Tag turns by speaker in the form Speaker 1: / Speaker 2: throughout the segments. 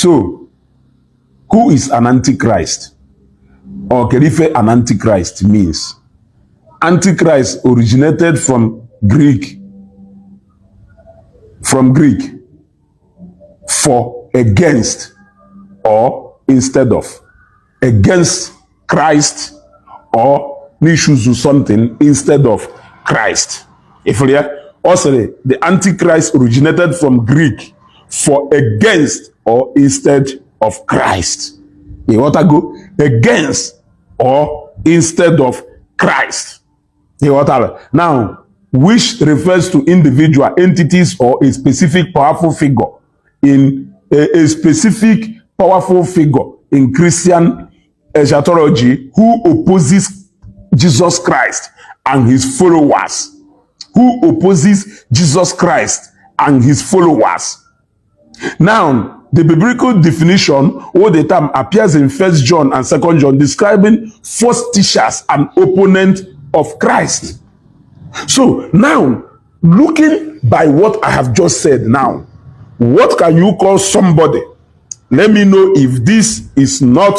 Speaker 1: So who is an antichrist, or kedu ife an antichrist means? Antichrist originated from Greek for against or instead of, against Christ or n'issues something instead of Christ. Ifuru ya, ọ sịrị the antichrist originated from Greek for against or instead of Christ. Ịghọtago? Against or instead of Christ. Ịghọtara? Now, which refers to individual entities or a specific powerful figure in a specific powerful figure in Christian eschatology who opposes Jesus Christ and his followers. Who opposes Jesus Christ and his followers. Now, the biblical definition or the term appears in First John and Second John, describing false teachers and opponent of Christ. So now, looking by what I have just said now, what can you call somebody? Let me know if this is not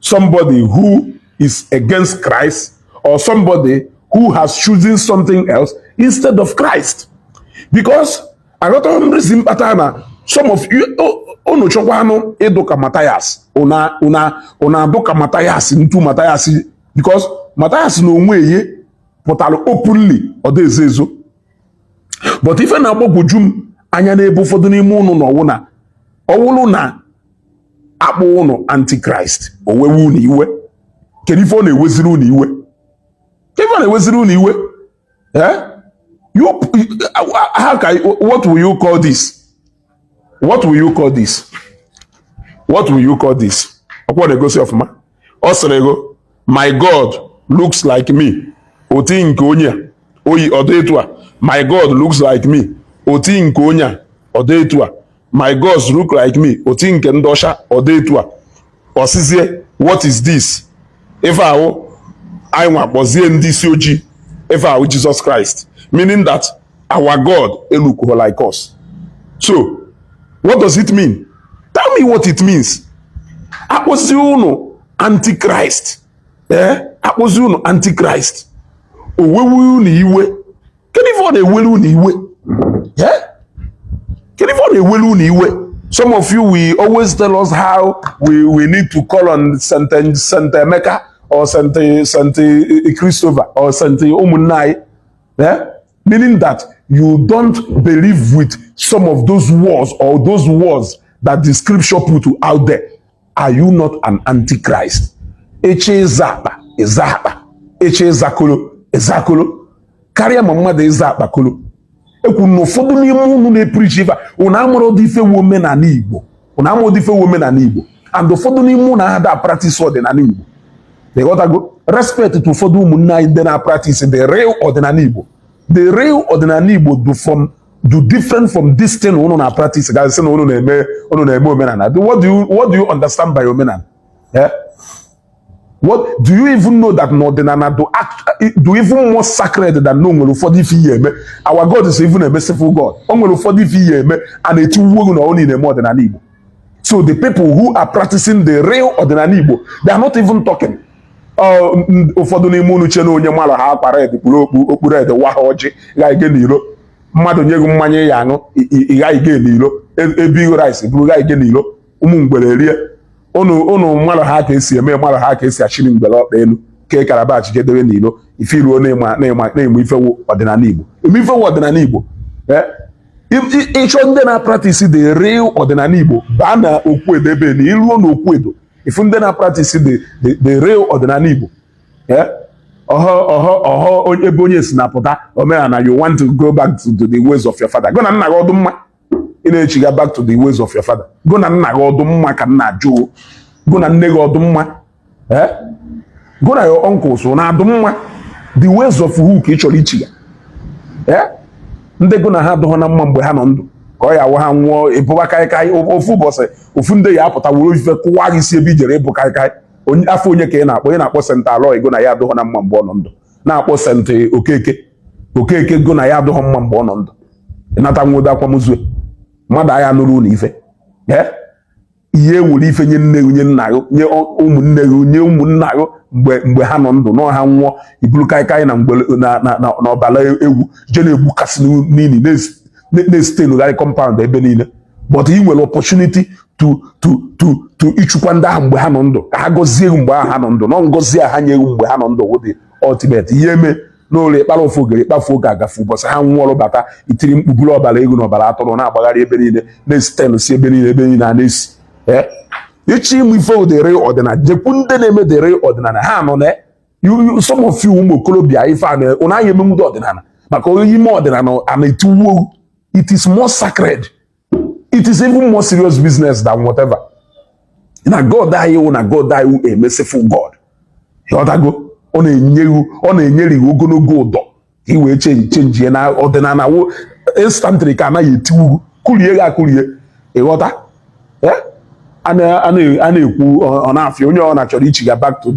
Speaker 1: somebody who is against Christ or somebody who has chosen something else instead of Christ. Because aghọtara m reason kpatara na some of you unu chọkwanụ ịdụ ka Matthias, una una una adụ ka Matthias ntu Matthias, because Matthias na onwe ye pụtara openly, ọ dị ezo ezo. But ife na-agbagwoju m anya n'ebe ụfọdụ n'ime unu nọ wụ na ọwụlụ na akpụ ụnụ antichrist, o wewe unu iwe. Kedu ife ọ na-eweziri unu iwe? Kedu ife ọ na-eweziri unu iwe? Eh? You, how can, what will you call this? What will you call this? What will you call this? Ọkwa na-egosi ọfụma. Ọ sịrị go, "My God looks like me." Oti nke onye a oyi ọdọ etu a. "My God looks like me." Oti nke onye a ọdọ etu a. "My gods look like me." Oti nke ndị ọcha ọdọ etu a. Ọsịzie, "What is this?" Ife ahụ anyị nwa kpọzie ndị isi ojii, ife ahụ Jesus Christ, meaning that our God look like us. So what does it mean? Tell me what it means. Akpọzi unu antichrist, ee, akpọzi unu antichrist, o wewe unu iwe. Kedu ife ọ na-ewere unu iwe? Eh? Kedu ife ọ na-ewere unu iwe? Some of you will always tell us how we need to call on Saint Emeka or Saint Christopher or Saint ụmụnne anyị, eh? Meaning that you don't believe with some of those words or those words that the scripture put out there. Are you not an antichrist? Eche ịza akpa, ịza akpa. Eche ịza kolo, ịza kolo. Karịa ma mmadụ ịza akpa kolo. Ekwu na ụfọdụ n'ime unu na-epreach ife a, unu amụrụ ụdị ife wu omenala Igbo. Unu amụrụ ụdị ife wu omenala Igbo. And ụfọdụ n'ime unu ahada practice ọdịnala Igbo. Ịghọtago? Respect to ụfọdụ ụmụnne anyị ndị na-practice the real ọdịnala Igbo. The real ọdịnala Igbo do different from this thing unu na practice gasị na unu na-eme omenala. What do you understand by omenala? Eh? What do you even know that n'ọdịnala do even more sacred than no nwere ụfọdụ ife ihe eme? Our God is even a merciful God. O nwere ụfọdụ ife ihe eme a na-etiwu gị na ọ na-eme ọdịnala Igbo. So the people who are practicing the real ọdịnala Igbo, they are not even talking. Ụfọdụ n'ime unu che na onye mara ha akpa red kpuru okpu okpu red wa ha ọjị gha n'iro, mmadụ nye gị mmanya ya aṅụ, ị ghaghị ge n'iro, ebe ihu rice buru ghaghị ge n'iro, ụmụ mgbere rie. Unu unu mmadụ ha ka esi eme, mmadụ ha ka esi achịrị mgbere ọkpa elu ke calabash jedebe n'ilo. Ife iruo na-eme na-eme ifewu ọdịnala Igbo, eme ifewu ọdịnala Igbo. Ịchọ ndị na-practice the real ọdịnala Igbo, baa na okwu edo ebe na iruo na okwu edo, ifu ndị na-practice the real ọdịnala Igbo. Ọhọ ọhọ ọhọ, ebe onye si na-apụta omenala. You want to go back to the ways of your father. Go na nna gị ọdụ mma, ị na-echiga back to the ways of your father. Go na nna gị ọdụ mma ka nna jụụ. Go na nne gị ọdụ mma. Go na your uncles na adụ mma. The ways of who ka ị chọrọ ichiga? Ndị go na ha adụghọ na mma mgbe ha nọ ndụ, ka ọ ya awụ ha nwụọ, ịbụba kaikai. Ofu ụbọchị, ofu ndị ya apụta were ofufe kụwa gị isi ebe ijere ịbụ kaikai. Afọ onye ka ị na-akpọ? Ị na-akpọ Saint Aloy, go na ya adụghọ na mma mgbe ọ nọ ndụ. Na-akpọ Saint Okeke, Okeke, go na ya adụghọ mma mgbe ọ nọ ndụ. Ịnata nwodo akwamozu mmadụ agha nụrụ unu ife. Ihe ewere ife nye nne gị, nye nna gị, nye ụmụnne gị, nye ụmụnna gị mgbe ha nọ ndụ nọ, ha nwụọ, iburu kaikai na mgbe na ọbara ewu je na-egbukasị n'ili, na-esitenugharị compound ebe niile. But ị nwere opportunity to ịchụkwa ndị ahụ mgbe ha nọ ndụ, ka ha gọzie gị mgbe ahụ ha nọ ndụ. Nọ ngọzi a ha nye gị mgbe ha nọ ndụ wụ the ultimate ihe. Eme n'ụlọ ịkpara ofu ogere ịkpafu oge agafe ụbọchị ha nwụọrụ bata, itiri mkpu, buru ọbara ego na ọbara atụrụ na-agbagharị ebe niile, na-esiten si ebe niile, ebe niile a na-esi. Ịchọ ịmụ ife dịrị ọdịnala, jekwu ndị na-eme dịrị ọdịnala. Ha nọ na some of you ụmụ okorobịa, ife a na ụna anyị emenwudo ọdịnala maka onye ime ọdịnala a na-etiwu. It is more sacred, it is even more serious business than whatever. Na God anyị wụ, na God anyị wụ a merciful God. Ịghọtago? Ọ na-enye, ọ na-enyere gị ogologo ụdọ ka ị wee change, change na ọdịnala wụ instantly ka anaghị etiwu, kurie gị akụrie. Ịghọta? A na-ekwu, ọ na-afịa onye ọ na-achọrọ ichiga back to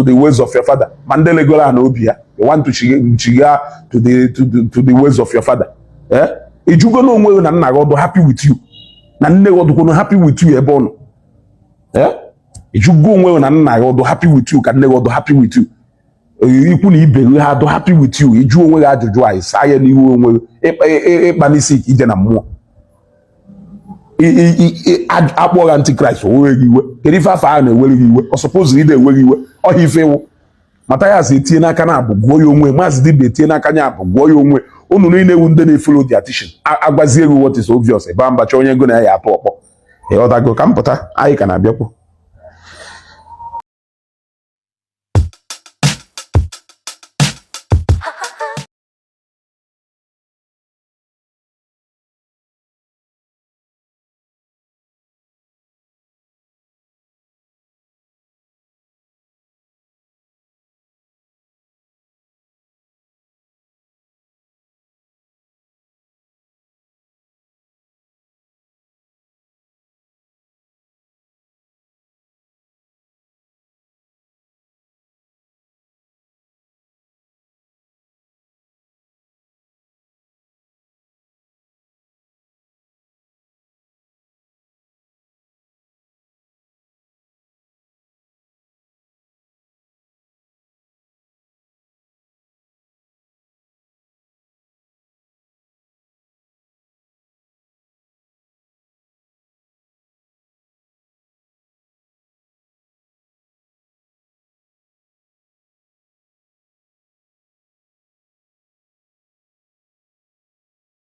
Speaker 1: the ways of your father. Ma ndị legoro a na obi ya, you want to chiga to the ways of your father. Eh, ijugo na onwe gị na nna gị ọdụ happy with you, na nne gị ọdụkwunu happy with you ebe ọ nọ? Eh, ijugo onwe gị na nna gị ọdụ happy with you, ka nne gị ọdụ happy with you, ikwu na ibe gị ha adụ happy with you? Ịjụ onwe gị ajụjụ a, ịsa ya n'ihu onwe gị. Ịkpa n'isi ka ije na mmụọ, akpọ gị antichrist, o wee gị iwe. Kedu ife afọ ahụ na-ewere gị iwe? Ọ suppose ide ewe gị iwe ọhịa ife ịwụ Mathias etinye n'aka na abụ gụọ ya onwe. Maazị Dibia etinye n'aka nya abụ gụọ ya onwe. Unu niile ewu ndị na-efollow their teaching, agwazie gị what is obvious, ebe mbacha onye go na ya atụ ọkpọ. Ịghọtago? Ka m pụta, anyị ka na-abịakwu.